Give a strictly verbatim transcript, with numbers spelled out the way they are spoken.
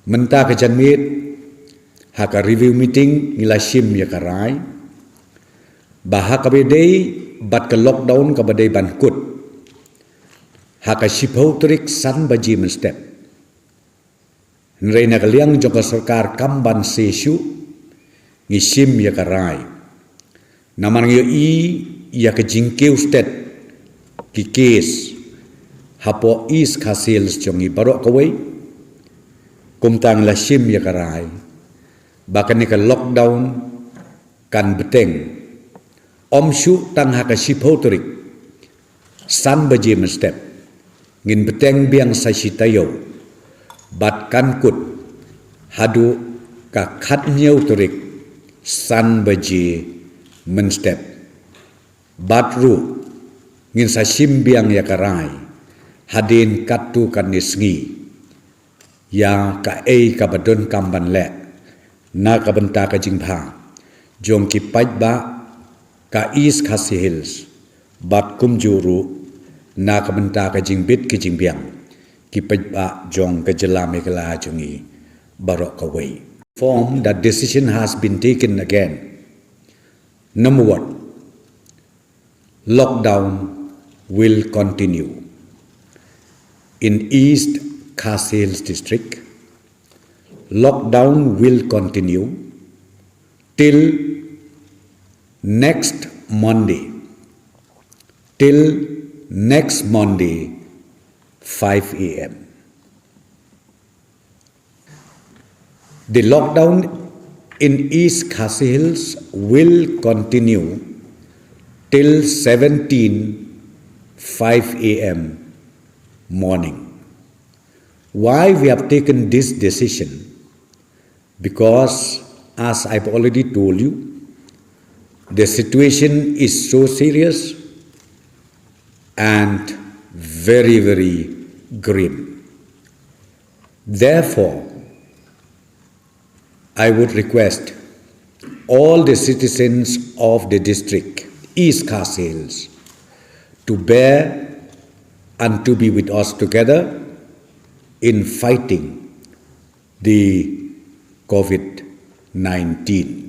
Mynta ka janmiet, ha ka review meeting ngi la shim ïa ka rai ba ha kaba dei bad ka lockdown kaba dei ban kut ha ka shiphew tarik san baje mynstep. Hynrei na ka liang jong ka sorkar kam ban seh shuh, ngi shim ïa ka rai. Namar ngi ïohi ïa ka jingkiew stet ki case hapoh East Khasi Hills jong ngi baroh kawei. Kumta ngi la shim ïa ka rai ba kane ka lockdown kan bteng, ym shuh tang ha ka shiphew tarik san baje mynstep, ngin bteng biang sa shi taïew bad kan kut haduh ka khathynñiew tarik san baje mynstep. Bad ruh ngin sa shim biang ïa ka rai hadien katto katne sngi ïa kaei kaba donkam ban leh na ka bynta ka jingbha jong ki paidbah ka East Khasi Hills bad kumjuh ruh na ka bynta ka jingbit ka jingbiang ki paidbah jong ka jylla Meghalaya jong ngi baroh kawei. Form that decision has been taken again. Number one, lockdown will continue in East Khasi Hills District. Lockdown will continue till next Monday, till next Monday, five a m. The lockdown in East Khasi Hills will continue till seventeen, five a m morning. Why we have taken this decision? Because, as I've already told you, the situation is so serious and very, very grim. Therefore, I would request all the citizens of the district, East Khasi Hills, to bear and to be with us together in fighting the COVID nineteen.